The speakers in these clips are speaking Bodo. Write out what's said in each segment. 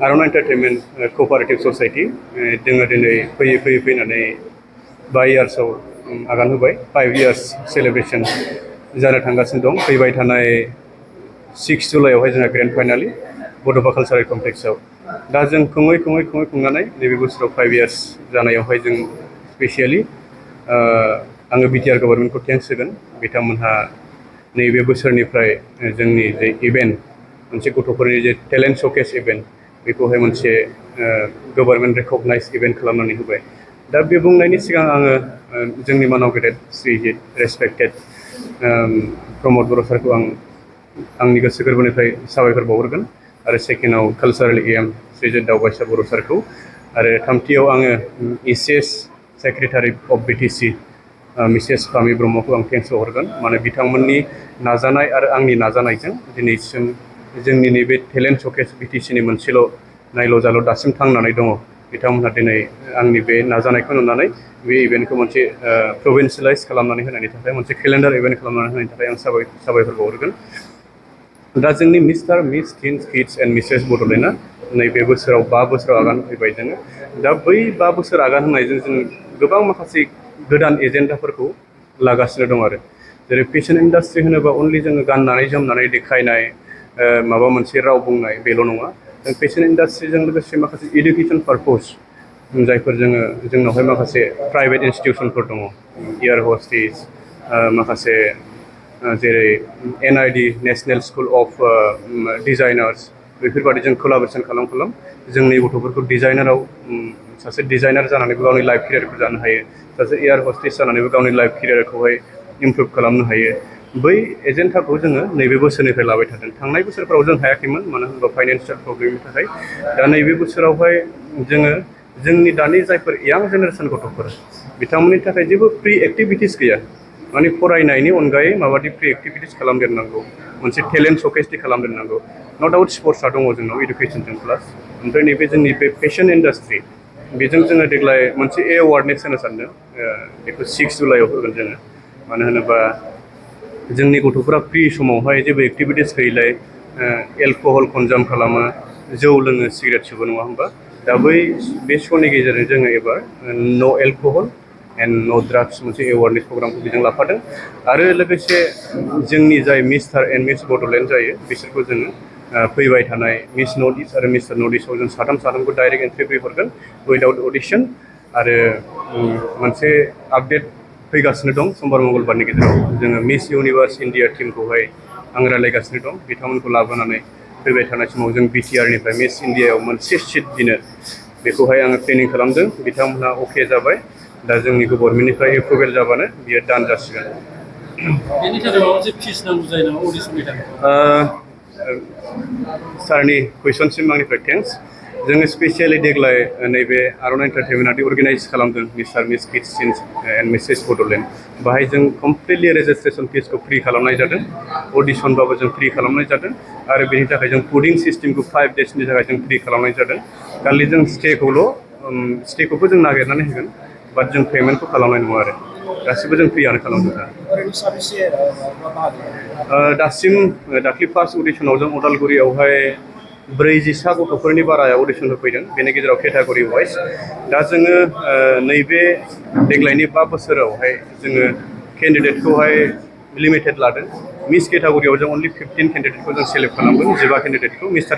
RONAI Entertainment Cooperative Society जोङो दिनै फैयै फैनानै 5 इयार्सआव आगान होबाय 5 इयार्स सेलिब्रेशन जानो थांगासिनो दं फैबाय थानाय 6 जुलाइआवहाय जोंहा ग्रेन्ड फाइनालि बड'फ कालचारेल कमप्लेक्सआव दा जों खुंनानै नैबे बोसोराव 5 इयार्स जानायावहाय जों स्पेसियेलि आङो बिटिआर गभर्नमेन्टखौ थेंक्स होगोन बिथांमोनहा नैबे बोसोरनिफ्राय जोंनि जे इभेन्ट मोनसे गथ'फोरनि जे टेलेन्ट श'केस इभेन्ट बेखौहाय मोनसे गभर्नमेन्ट रेकगनाइज इभेन्ट खालामनानै होबाय दा बे बुंनायनि सिगां आङो जोंनि मानाव गेदेर श्रीजित रेसपेक्टेड प्रमद बर' सारखौ आंनि गोसो गोरबोनिफ्राय साबायखर बावहरगोन आरो सेकेन्डआव कालचारेल एम श्रीजित दावबायसा बर' सारखौ आरो थामथियाव आङो इसिएस सेक्रेटारि अफ बिटिसि मिसेस फामि ब्रह्मखौ आं थेंक्स बावहरगोन माने बिथांमोननि नाजानाय आरो आंनि नाजानायजों दिनैसिम जोंनि नैबे टेलेन्ट श'केस बिटिसिनि मोनसेल' नायल' जाल' दासिम थांनानै दङ बिथांमोनहा दिनै आंनि बे नाजानायखौ नुनानै बे इभेन्टखौ मोनसे प्रभिन्सियेलाइज खालामनानै होनायनि थाखाय मोनसे केलेन्डार इभेन्ट खालामनानै होनायनि थाखाय आं साबायखर बावहरगोन दा जोंनि mister miss teens kids and Mrs बड'लेण्डआ नैबे बोसोराव 5 बोसोराव आगान होफैबाय जोङो दा बै 5 बोसोर आगान होनायजों जों गोबां माखासे गोदान एजेन्डाफोरखौ लागासिनो दं आरो जेरै फेशन इन्डास्ट्रि होनोबा अनलि जोङो गाननानै जोमनानै देखायनाय माबा मोनसे राव बुंनाय बेल' नङा जों फेशन इन्डास्ट्रिजों लोगोसे माखासे इडुकेसन पारपस जायफोर जोंनावहाय माखासे प्राइभेट इन्स्टिटिउसनफोर दङ एयार हस्टेस माखासे जेरै NID national school of designers बेफोरबादि जों कलाबरेसन खालाम जोंनि गथ'फोरखौ डिजाइनाराव सासे डिजाइनार जानानैबो गावनि लाइफ केरियारखौ जानो हायो सासे एयार हस्टेस जानानैबो गावनि लाइफ केरियारखौहाय इमप्रुभ खालामनो हायो बै एजेन्डाखौ जोङो नैबे बोसोरनिफ्राय लाबाय थादों थांनाय बोसोरफ्राव जों हायाखैमोन मानो होनोबा फाइनान्सियेल प्रब्लेमनि थाखाय दा नैबे बोसोरावहाय जोङो जोंनि दानि जायफोर यां जेनेरेसन गथ'फोर बिथांमोननि थाखाय जेबो प्रि एक्टिभिटिस गैया माने फरायनायनि अनगायै माबादि प्रि एक्टिभिटिस खालामदेरनांगौ मोनसे टेलेन्ट श'केसनि खालामदेरनांगौ नो डाउट स्पर्ट्सआ दङ जोंनाव इडुकेसनजों प्लास ओमफ्राय नैबे जोंनि बे फेशन इन्डास्ट्रि बेजों जोङो देग्लाय मोनसे एवार्डनेस होनो सानदों बेखौ 6 जुलाइआव होगोन जोङो मानो होनोबा जोंनि गथ'फोरा फ्रि समावहाय जेबो एक्टिभिटिस गैयैलाय एलक'हल कनजाम खालामो जौ लोङो सिगारेट सोबो नङा होमबा दा बे श'नि गेजेरजों जोङो एबार नो एलक'हल एन्ड नो ड्राग्स मोनसे एवारनेस प्रग्रामखौ बेजों लाफादों आरो लोगोसे जोंनि जाय मिस्टार एन्ड मिस बड'लेण्ड जायो बिसोरखौ जोङो फैबाय थानाय मिस नर्थ इस्ट आरो मिस्टार नर्थ इस्टआव जों साथामखौ डाइरेक्ट एन्ट्रि हरगोन उइदाउट अडिशन आरो मोनसे आपडेट फैगासिनो दं समबार मंगलबारनि गेजेराव जोङो मिस इउनिभार्स इन्डिया टीमखौहाय आं रायज्लायगासिनो दं बिथांमोनखौ लाबोनानै फैबाय थानाय समाव जों बिटिआरनिफ्राय मिस इन्डियायाव मोनसे सिट दिनो बेखौहाय आङो प्लेनिं खालामदों बिथांमोनहा अके जाबाय दा जोंनि गभर्नमेन्टनिफ्राय एप्रुभेल जाबानो बियो दान जासिगोन बेनि थाखाय माबा मोनसे फिस नांगौ जायो नामा अडिशननि थाखाय सारनि कुइसनसिम आंनिफ्राय थेंक्स जोङो स्पेसियेलि देग्लाय नैबे आर'नाइ एन्टारटेनमेन्टआ अर्गानाइज खालामदों mister miss kids and Mrs Bodoland बाहाय जों कमप्लिटलि रेजिस्ट्रेसन फिसखौ फ्रि खालामनाय जादों अडिशनबाबो जों फ्रि खालामनाय जादों आरो बेनि थाखाय जों फुडिं सिस्टेमखौ 5 डेजनि थाखाय जों फ्रि खालामनाय जादों खालि जों स्टेखौबो जों नागिरनानै होगोन बाट जों पेमेन्टखौ खालामनाय नङा आरो गासिबो जों फ्रियानो खालामजोबगोन दासिम दाख्लै फार्स्ट अडिशनाव जों उदालगुरियावहाय 40 गथ'फोरनि बारा अडिशन होफैदों बेनि गेजेराव केटागरि वाइज दा जोङो नैबे देग्लायनि 5 बोसोरावहाय जोङो केन्डिडेटखौहाय लिमिटेड लादों मिस केटागरियाव जों अनलि 15 केन्डिडेटखौ जों सेलेक्ट खालामगोन 15 केन्डिडेटखौ मिस्टार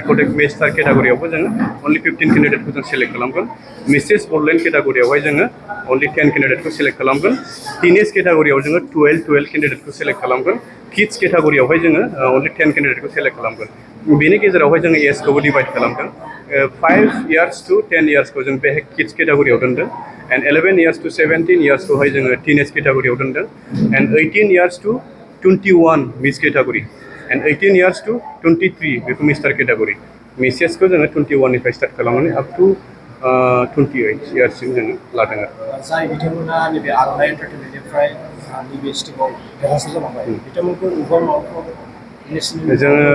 केटागरियावबो जोङो अनलि 15 केन्डिडेटखौ जों सेलेक्ट खालामगोन मिसेस बड'लेण्ड केटागरियावहाय जोङो अनलि 10 केन्डिडेटखौ सेलेक्ट खालामगोन टिनेज केटागरियाव जोङो 12 केन्डिडेटखौ सेलेक्ट खालामगोन किड्स केटागरियावहाय जोङो अनलि 10 केन्डिडेटखौ सेलेक्ट खालामगोन बेनि गेजेरावहाय जोङो एजखौबो डिभाइड खालामदों 5 इयार्स टु 10 इयार्सखौ जों बे किड्स केटागरियाव दोनदों एन्ड 11 इयार्स टु 17 इयार्सखौहाय जोङो टिनेज केटागरियाव दोनदों and 18 years to 21 miss category and 18 years to 23 बेखौ मिस्टार केटागरि मिसेसखौ जोङो 21 निफ्राय स्टार्ट खालामनानै आप टु 28 इयार्ससिम जोङो लादों आरो जाय बिथांमोना नैबे आर'नाइ एन्टारटेनमेन्टनिफ्राय नैबे स्टेपआव देरहासार जालांबाय बिथांमोनखौ उनाव माबाफोर जोङो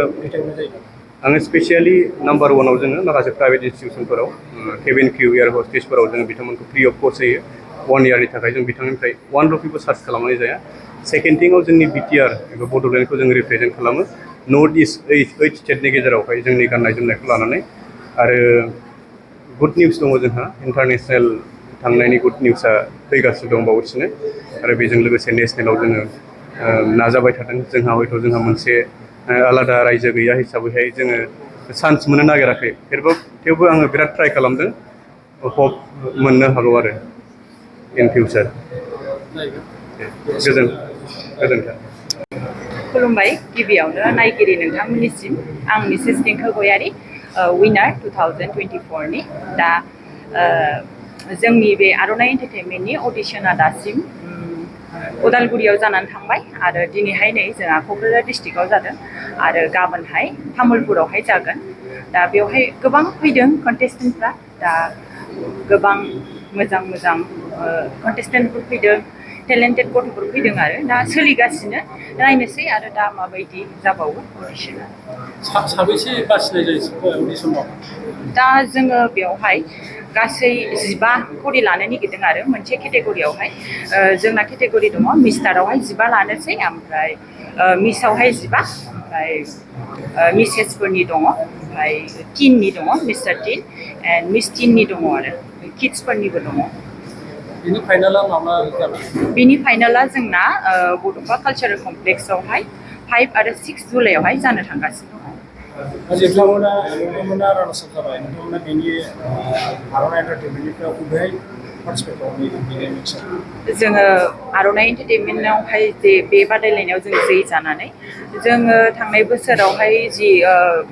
आङो स्पेसियेलि नाम्बार 1आव जोङो माखासे प्राइभेट इन्स्टिटिउसनफोराव केबिन क्रिउ एयार हस्टेसफोराव जोङो बिथांमोनखौ फ्रि अफ कस्ट होयो 1 इयारनि थाखाय जों बिथांनिफ्राय 1 रुपिबो चार्ज खालामनाय जाया सेकेन्ड थिंआव जोंनि बिटिआर एबा बड'लेण्डखौ जों रिप्रेजेन्ट खालामो नर्थ इस्ट 8 स्टेटनि गेजेरावहाय जोंनि गाननाय जोमनायखौ लानानै आरो गुड निउस दङ जोंहा इन्टारनेसनेल थांनायनि गुड निउसआ फैगासिनो दंबावगासिनो आरो बेजों लोगोसे नेसनेलाव जोङो नाजाबाय थादों जोंहा हयथ' जोंहा मोनसे आलादा रायजो गैया हिसाबैहाय जोङो चान्स मोननो नागिराखै थेवबो आङो बिराद ट्राइ खालामदों हप मोननो हागौ आरो इन फिउचार गोजोन्थों खुलुमबाय गिबियावनो नायगिरि नोंथांमोननिसिम आं मिसेस देंखो गयारि विनार 2024 नि दा जोंनि बे आर'नाइ एन्टारटेनमेन्टनि अडिशना दासिम उदालगुरियाव जानानै थांबाय आरो दिनैहाय नै जोंहा क'क्राझार डिस्ट्रिक्टआव जादों आरो गाबोनहाय तामुलपुरावहाय जागोन दा बेवहाय गोबां फैदों कन्टेस्टेन्टफ्रा दा गोबां मोजां कन्टेस्टेन्टफोर फैदों टेलेन्टेड गथ'फोर फैदों आरो दा सोलिगासिनो नायनोसै आरो दा माबायदि जाबावो अडिशना साबैसे बासिनाय जायो अडिशनाव दा जोङो बेवहाय गासै 15 खरि लानो नागिरदों आरो मोनसे केटेगरियावहाय जोंना केटेगरि दङ मिस्टारावहाय 15 लानोसै ओमफ्राय मिसआवहाय 15 ओमफ्राय मिसेसफोरनि दङ ओमफ्राय टिननि दङ मिस्टार टिन एन्ड मिस टिननि दङ आरो किड्सफोरनिबो दङ बिनि फाइनाला माब्ला जागोन बिनि फाइनाला जोंना बड'फ कालचारेल कमप्लेक्सआवहाय 5 आरो 6 जुलाइआवहाय जानो थांगासिनो दङ नोंथांमोना रानार्स आप जाबाय नोंथांमोना बेनि आर'नाइ एन्टारटेनमेन्टनिफ्राय बबेहाय पार्टिसिपेट खालामनो जोङो आर'नाइ एन्टारटेनमेन्टआवहाय जे बे बादायलायनायाव जों जै जानानै जोङो थांनाय बोसोरावहाय जि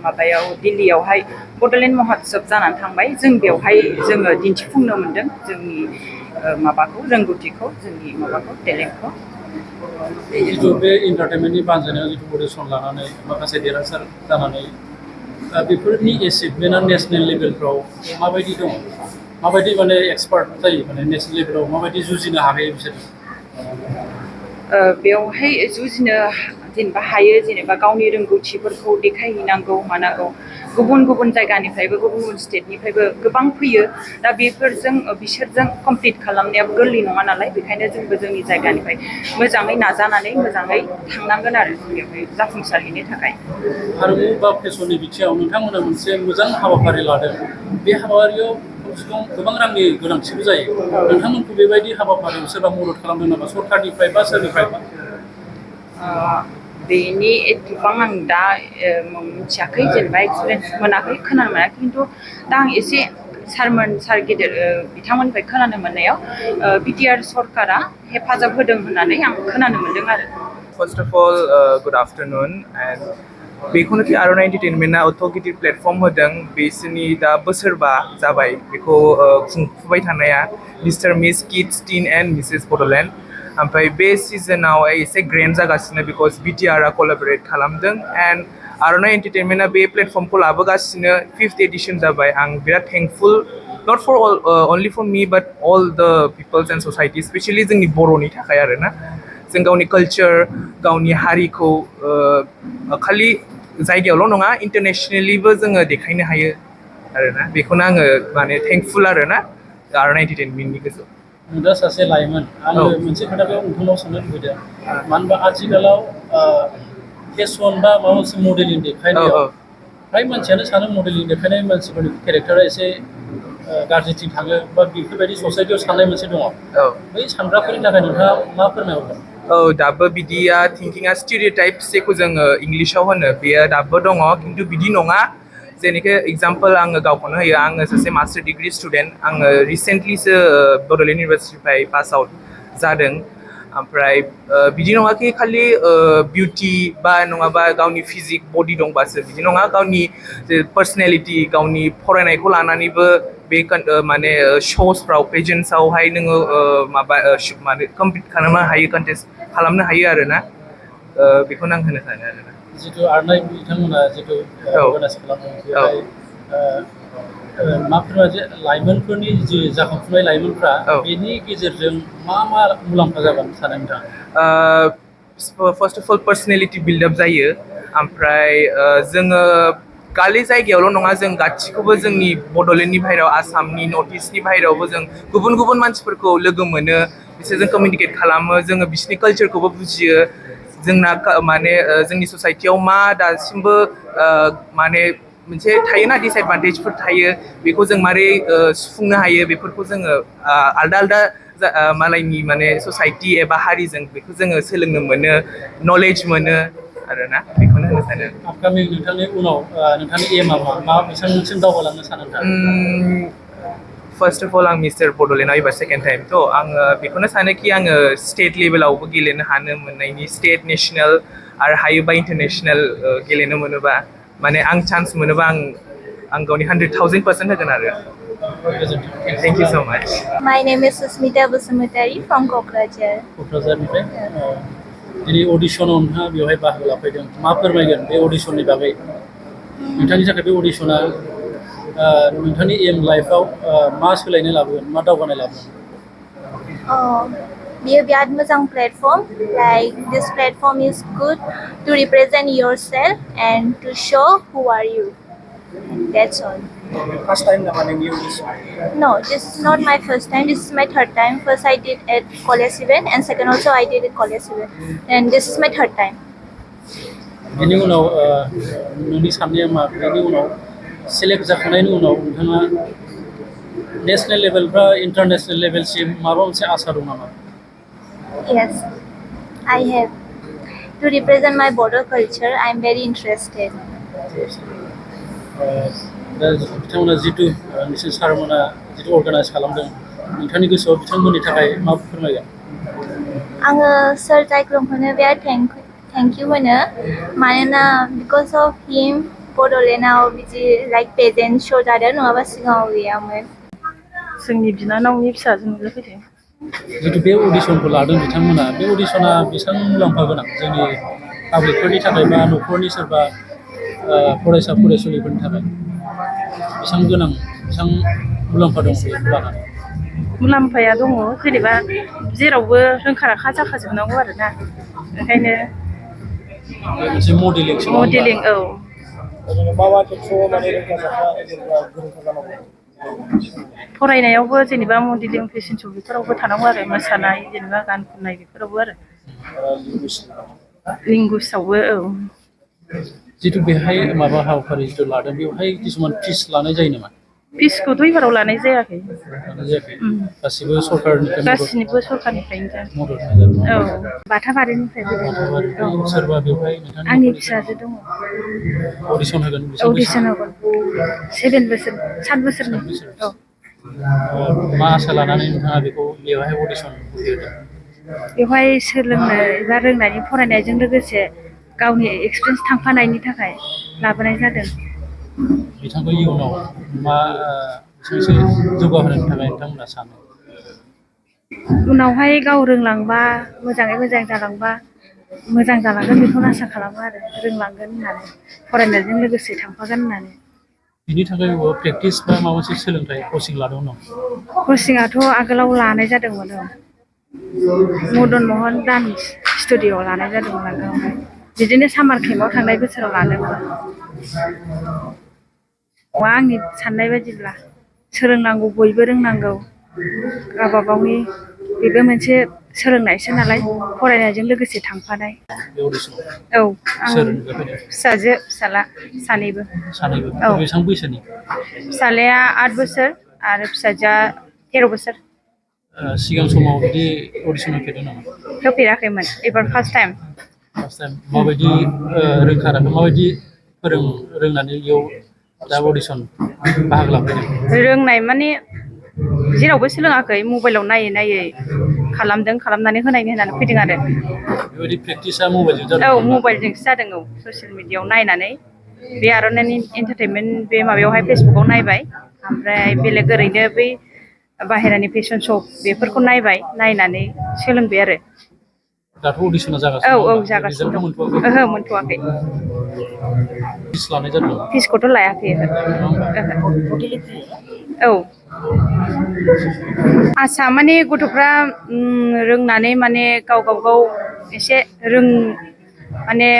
माबायाव दिल्लीयावहाय बड'लेण्ड मख'ज जानानै थांबाय जों बेवहाय जोङो दिन्थिफुंनो मोन्दों जोंनि माबाखौ रोंगौथिखौ जोंनि माबाखौ टेलेन्टखौ जिथु बे एन्टारटेनमेन्टनि बानजायनायाव जिथु अडिसन लानानै माखासे देरहासार जानानै बेफोरनि एचिभमेन्टआ नेसनेल लेभेलफ्राव माबायदि दङ माबायदि माने एक्सपार्ट जायो माने नेसनेल लेभेलाव माबायदि जुजिनो हायो बिसोर बेवहाय जुजिनो जेनेबा हायो जेनेबा गावनि रोंगौथिफोरखौ देखायहैनांगौ मानांगौ गुबुन जायगानिफ्रायबो गुबुन स्टेटनिफ्रायबो गोबां फैयो दा बिसोरजों कमप्लिट खालामनायाबो गोरलै नङा नालाय बेखायनो जोंबो जोंनि जायगानिफ्राय मोजाङै नाजानानै मोजाङै थांनांगोन आरो बेवहाय जाफुंसारहैनो थाखाय हारिमु बा फेशननि बिथिङाव नोंथांमोना मोनसे मोजां हाबाफारि लादों बे हाबाफारियाव गोबां रांनि गोनांथिबो जायो नोंथांमोनखौ बेबायदि हाबाफारियाव सोरबा मदद खालामदों नामा सरकारनिफ्राय बा सोरनिफ्रायबा बेनि एथबां आं दा मिथियाखै जेनेबा एक्सपिरियेन्स मोनाखै खोनानो मोनाखै खिन्थु दा आं एसे सार गेदेर बिथांमोननिफ्राय खोनानो मोननायाव बिटिआर सरकारा हेफाजाब होदों होननानै आं खोनानो मोन्दों आरो First of all, good afternoon and बेखौनोखि आर'नाइ एन्टारटेनमेन्टआ अथ' गिदिर प्लेटफर्म होदों बिसोरनि दा बोसोरबा जाबाय बेखौ खुंफुबाय थानाया mister miss kids tin and Mrs Bodoland ओमफ्राय बे सिजनाव एसे ग्रेन्ड जागासिनो बिकज बिटिआरआ कलाबरेट खालामदों एन्ड आर'नाइ एन्टारटेनमेन्टआ बे प्लेटफर्मखौ लाबोगासिनो 5th एडिशन जाबाय आं बिराद thankful not four only four me but all the people's and society specially जोंनि बर'नि थाखाय आरोना जों गावनि कालचार गावनि हारिखौ खालि जायगायावल' नङा इन्टारनेसनेलिबो जोङो देखायनो हायो आरोना बेखौनो आङो माने थेंकफुल आरोना आर'नाइ एन्टारटेनमेन्टनि गोसोआव दा सासे लाइमोन आङो मोनसे खोथाखौ नोंथांनाव सोंनो लुबैदों मानो होनबा आथिखालाव फेशन बा माबा मोनसे मडेलिं देखायनायाव फ्राय मानसियानो सानो मडेलिं देखायनाय मानसिफोरनि केरेक्टारा एसे गाज्रिथिं थाङो बा बेफोरबायदि ससाइटियाव साननाय मोनसे दङ बै सानग्राफोरनि थाखाय नोंथाङा मा फोरमायहरगोन दाबो बिदिया थिंकिंआ स्टेरियोटाइप्स जेखौ जोङो इंलिशाव होनो बेयो दाबो दङ खिन्थु बिदि नङा जेनेखि एग्जाम्पल आङो गावखौनो होयो आङो सासे मास्टार डिग्रि स्टुडेन्ट आङो रिसेन्टलिसो बड'लेण्ड इउनिभार्सिटिनिफ्राय पास आउट जादों ओमफ्राय बिदि नङाखि खालि बिउटि बा नङाबा गावनि फिजिक बडि दंबासो बिदि नङा गावनि पार्सनेलिटि गावनि फरायनायखौ लानानैबो बे माने श'सफ्राव पेजेन्ट्सआवहाय नोङो माने कमप्लिट खालामनो हायो कन्टेस्ट खालामनो हायो आरोना बेखौनो आं होनो सानो आरोना जिथु आर'नाइ बिथांमोना जिथु अर्गानाइज खालामदों बेवहाय मा फोरमायो लाइमोनफोरनि जि जाखांफुनाय लाइमोनफ्रा बेनि गेजेरजों मा मुलाम्फा जागोन सानो नोंथाङा फार्स्ट अफ अल पार्सनेलिटि बिल्डआप जायो ओमफ्राय जोङो खालि जायगायावल' नङा जों गासिखौबो जोंनि बड'लेण्डनि बाहेरायाव आसामनि नर्थ इस्टनि बाहेरायावबो जों गुबुन मानसिफोरखौ लोगो मोनो बिसोरजों कमिउनिकेट खालामो जोङो बिसोरनि कालचारखौबो बुजियो जोंना माने जोंनि ससाइटियाव मा दासिमबो माने मोनसे थायोना डिसएडभान्टेजफोर थायो बेखौ जों मारै सुफुंनो हायो बेफोरखौ जोङो आलदा आलदा मालायनि माने ससाइटि एबा हारिजों बेखौ जोङो सोलोंनो मोनो नलेज मोनो आरोना बेखौनो होनो सानो आपकामिं नोंथांनि उनाव नोंथांनि एमआ मा बेसेबांसिम दावगालांनो सानो फार्स्ट अफ अल आं मिस्टार बड'लेण्डआव एबार सेकेन्ड टाइम थ' आङो बेखौनो सानोखि आङो स्टेट लेभेलावबो गेलेनो हानो मोननायनि स्टेट नेसनेल आरो हायोबा इन्टारनेसनेल गेलेनो मोनोबा माने आं चान्स मोनोबा आं गावनि 100,000% होगोन आरो थेंक इउ स' माच My name is Susmita Basumutari from Kokrajhar क'क्राझारनिफ्राय दिनै अडिशनाव नोंथाङा बेवहाय बाहागो लाफैदों मा फोरमायगोन बे अडिशननि बागै नोंथांनि थाखाय बे अडिशना नोंथांनि एम लाइफआव मा सोलायनाय लाबोगोन मा दावगानाय लाबोगोन बेयो बिराद मोजां platform like this platform is good to represent yourself and to show who are you That's all. First time na nang audition? No, this is not my first time. This is my third time. First I did at College 7 and second also I did at College 7. And this is my third time. बेनि उनाव नोंनि साननाया मा बेनि उनाव सेलेक्ट जाखांनायनि उनाव नोंथाङा नेशनेल लेभेल बा इन्टारनेशनेल लेभेलसिम माबा मोनसे आसा दं नामा Yes, I have. To represent my border culture, I am very interested. दा बिथांमोना जितु नोंसोर सारमोना जितु अर्गानाइज खालामदों नोंथांनि गोसोआव बिथांमोननि थाखाय मा फोरमायगोन आङो सार जायख्लंखौनो बिराद थेंक इउ होनो मानोना बिकज अफ हिम बड'लेण्डआव बिदि लाइक पेजेन्ट श' जादों नङाबा सिगाङाव गैयामोन जोंनि बिनानावनि फिसाजो नुजाफैदों जितु बे अडिशनखौ लादों बिथांमोना बे अडिशना बेसेबां मुलाम्फा गोनां जोंनि पाब्लिकफोरनि थाखाय बा न'खरनि सोरबा फरायसा फरायसुलिफोरनि थाखाय बेसेबां गोनां बेसेबां मुलाम्फा दं बेखौ लानानै मुलाम्फाया दङ जेनेबा जेरावबो रोंखा राखा जाखाजोबनांगौ आरोना ओंखायनो मोनसे मडेलिं औ मा खेत्रआव माने रोंखा-राखा जेनेबा गोरोंखा जानांगौ फरायनायावबो जेनेबा मडेलिं फेशन श' बेफोरावबो थानांगौ आरो मोसानाय जेनेबा गान खननाय बेफोरावबो आरो लेंगुवेजआवबो औ जितु बेहाय माबा हाबाफारि जितु लादों बेवहाय किसुमान फिस लानाय जायो नामा फिसखौथ' एबाराव लानाय जायाखै गासिबो सरकारनिफ्राय गासिनिबो सरकारनिफ्रायनो मदद औ बाथाबारिनिफ्राय सोरबा बेवहाय आंनि फिसाजो दङ अडिशन होगोन अडिशन होगोन 7 बोसोर 7 बोसोरनि औ मा आसा लानानै नोंथाङा बेखौ बेवहाय अडिशन होदों बेवहाय सोलोंनो एबा रोंनायनि फरायनायजों लोगोसे गावनि एक्सपिरियेन्स थांफानायनि थाखाय लाबोनाय जादों बिथांखौ इयुनाव मा बेसेबांसो जौगाहोनो थाखाय नोंथांमोना सानो उनावहाय गाव रोंलांबा मोजाङै मोजां जालांबा मोजां जालांगोन बेखौनो आसा खालामो आरो रोंलांगोन होननानै फरायनायजों लोगोसे थांफागोन होननानै बिनि थाखाय प्रेक्टिस बा माबा मोनसे सोलोंथाइ कचिं लादों नामा कचिंआथ' आगोलाव लानाय जादोंमोन मदन महन डान्स स्टुडिअ'आव लानाय जादोंमोन आगोलावहाय बिदिनो सामार केम्पआव थांनाय बोसोराव लादोंमोन आंनि साननाय बायदिब्ला सोलोंनांगौ बयबो रोंनांगौ गावबा गावनि बेबो मोनसे सोलोंनायसो नालाय फरायनायजों लोगोसे थांफानाय औ आं फिसाजो फिसाला सानैबो औ बेसेबां बैसोनि फिसालाया 8 बोसोर आरो फिसाजोआ 13 बोसोर सिगां समाव बिदि अडिशन होफेरदों नामा होफेराखैमोन एबार फार्स्ट टाइम माबायदि रोंखा राखा माबायदि रोंनानै बेयाव दा अडिशन बाहागो लाफैदों रोंनाय माने जेरावबो सोलोङाखै मबाइलाव नायै नायै खालामनानै होनायनि होननानै फैदों आरो बेबायदि प्रेक्टिसा मबाइलजों जादों औ मबाइलजोंसो जादों औ ससियेल मिडियायाव नायनानै बे आर'नाइनि एन्टारटेनमेन्ट बे माबायावहाय फेसबुकाव नायबाय ओमफ्राय बेलेग ओरैनो बै बाहेरानि फेशन श' बेफोरखौ नायनानै सोलोंबाय आरो दाथ' अडिशना जागासिनो औ जागासिनो दं ओहो मोनथ'वाखै फिस लानाय जादों फिसखौथ' लायाखै औ आसा माने गथ'फ्रा रोंनानै माने गाव एसे माने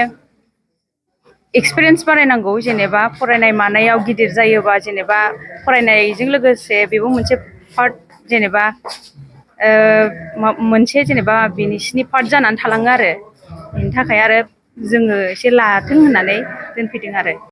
एक्सपिरियेन्स बारायनांगौ जेनेबा फरायनाय मानायाव गिदिर जायोबा जेनेबा फरायनायजों लोगोसे बेबो मोनसे पार्ट जेनेबा मोनसे जेनेबा बिसिनि पार्ट जानानै थालाङो आरो बेनि थाखाय आरो जोङो एसे लाथों होननानै दोनफैदों आरो